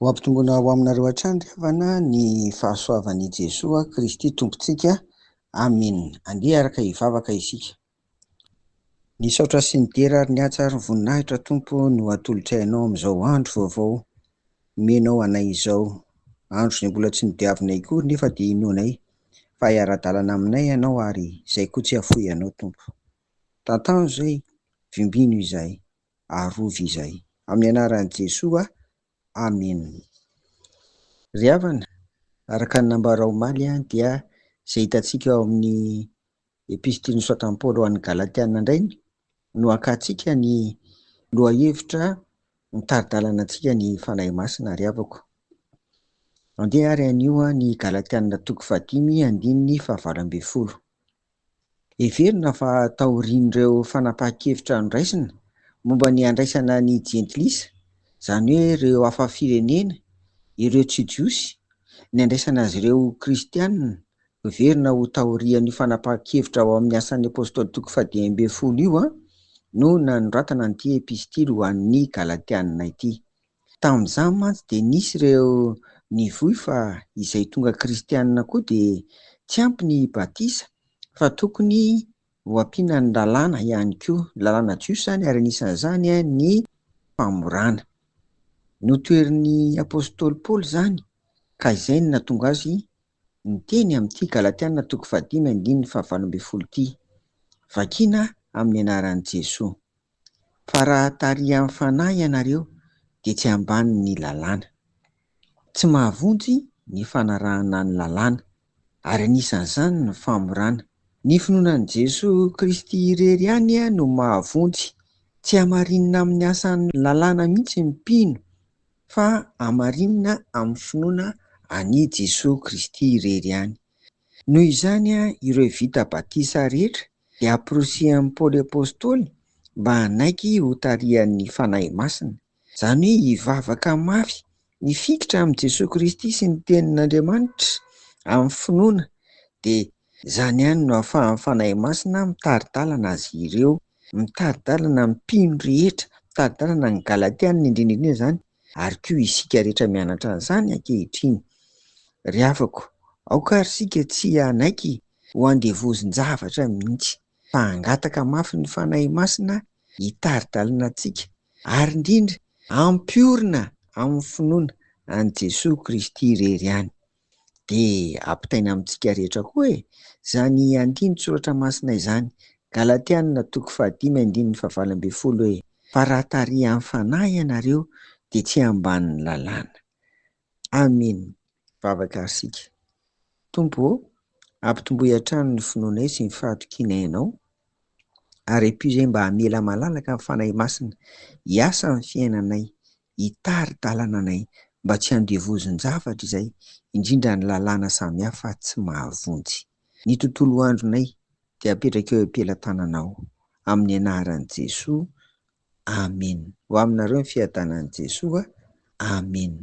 Ho ampitomboina ho aminareo hatrany ry havana ny fahasoavan'i Jesoa Kristy Tompontsika. Amena. Andeha araka hivavaka isika. Ny saotra sy ny dera ary ny haja ary ny voninahitra Tompo no atolotray Anao amin'izao andro vaovao omenao anay izao. Andro izay mbola tsy nodiavinay akory nefa dia inoanay fa hiara-dalana aminay Ianao ary izay koa tsy hahafoy Anao Tompo. Tantano izay, vimbino izay, arovy izay. Amin'ny anaran'i Jesoa, Amena. Ry havana, araka ny nambara omaly dia izay hitantsika ao amin'ny Epistily nosoratan'i Paoly ho an'ny Galatiana indray no hakantsika ny lohahevitra mitari-dalana antsika ny Fanahy Masina ry havako. Andeha ary anio ny Galatiana toko fahadimy andininy fahavalo ambin'ny folo. Heverina fa taorian'ireo fanapahan-kevitra noraisina momba ny handraisana ny Jentilisa, izany hoe ireo hafa firenena, ireo tsy Jiosy, ny handraisana azy ireo ho Kristiana, heverina ho taorian'io fanapahan-kevitra ao amin'ny Asan'ny Apostoly toko fahadimy ambin'ny folo io no nanoratana an'ity epistily ho an'ny Galatiana ity. Tamin'izany mantsy dia nisy ireo nivoy fa izay tonga kristianina koa dia tsy ampy ny batisa fa tokony ho ampiana ny lalàna ihany koa, ny lalàna jiosy izany ary anisan'izany ny famorana. Notoherin'ny apostoly Paoly izany ka izay no nahatonga azy niteny amin'ity Galatiana toko fahadimy andininy fahavalo ambin'ny folo ity. Vakiana amin'ny anaran'i Jesoa. Fa raha tarihan'ny Fanahy ianareo dia tsy ambanin'ny lalàna. Tsy mahavonjy ny fanarahana ny lalàna, ary anisan'izany ny famorana. Ny finoana an'i Jesoa Kristy irery ihany no mahavonjy. Tsy hamarinina amin'ny asan'ny lalàna mihitsy ny mpino, fa hamarinina amin'ny finoana an'i Jesoa Kristy irery ihany. Noho izany, ireo vita batisa rehetra dia amporisihan'i Paoly Apostoly mba hanaiky hotarihan'ny Fanahy Masina, izany hoe hivavaka mafy, hifikitra amin'i Jesoa Kristy sy ny Tenin'Andriamanitra amin'ny finoana, dia izany ihany no ahafahan'ny Fanahy Masina mitari-dalana azy ireo, mitari-dalana ny mpino rehetra, mitari-dalana ny Galatiana indrindra indrindra izany, ary koa isika rehetra mianatra an'izany ankehitriny. Ry havako, aoka ary isika tsy hanaiky ho andevozin-javatra mihitsy, fa hangataka mafy ny Fanahy Masina hitari-dalana antsika, ary indrindra hampiorina amin'ny finoana an'i Jesoa Kristy irery ihany. Dia ampitaina amintsika rehetra koa e, izany andinin-tsoratra masina izany, Galatiana toko fahadimy andininy fahavalo ambin'ny folo hoe, Fa raha tarihan'ny Fanahy ianareo, dia tsy ambanin'ny lalàna. Amena. Vavaka ary isika. Tompo ô, ampitomboy hatrany ny finoanay sy ny fahatokianay Anao, ary ampio izay mba hamela malalaka ny Fanahy Masina hiasa amin'ny fiainanay, hitari-dalana anay mba tsy handevozin-javatra izay, indrindra ny lalàna samihafa tsy mahavonjy. Ny tontolo andronay dia apetraka eo am-pelatananao. Amin'ny anaran'i Jesoa. Amena. Ho aminareo ny fiadanan'i Jesoa. Amena.